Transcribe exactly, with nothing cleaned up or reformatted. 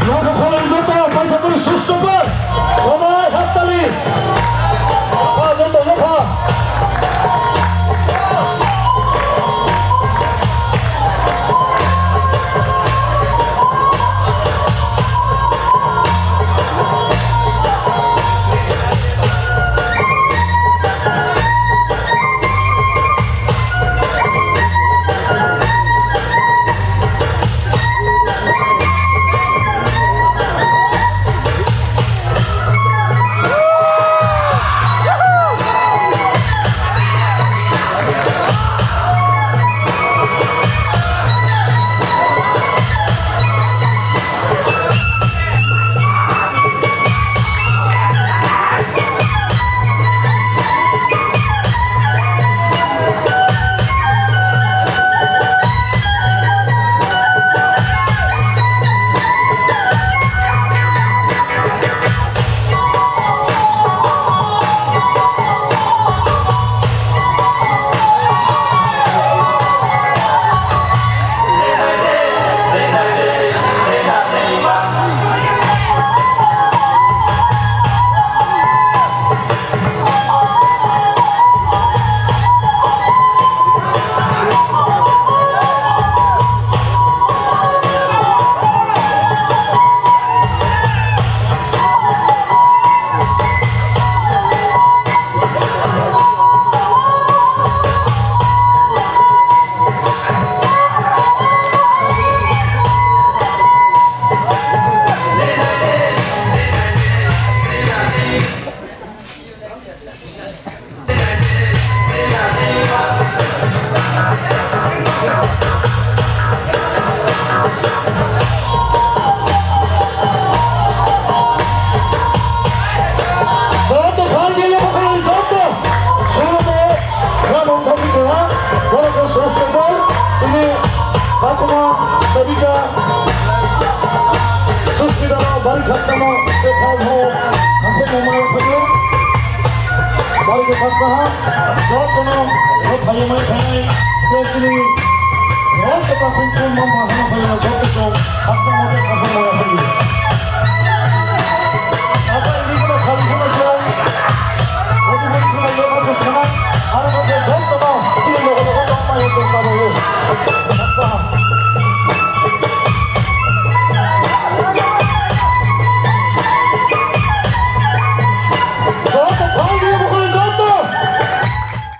Nokha khorang joto paithakgwi susto bai. Obai hattali. Nokha joto nokha. Joto phan gele bokol joto. Suroto ramon thokhi kha. Borok sostok bai. Ini Fatuma Sabika. Suspita no bari khaksano. Khamphai mama phayo. Bari khe khaksa ha, jotono, o phaimai phainai, tei chini, joto kaphung khum mama hano phainai, joto chong, khaksa mate kaphung maya phainai. Ata ini kono khali kono chong, odi bodi kono yono chong khana, aro kono jotono, chini logo logo tongma yo chong tabo yo. Khaksa ha.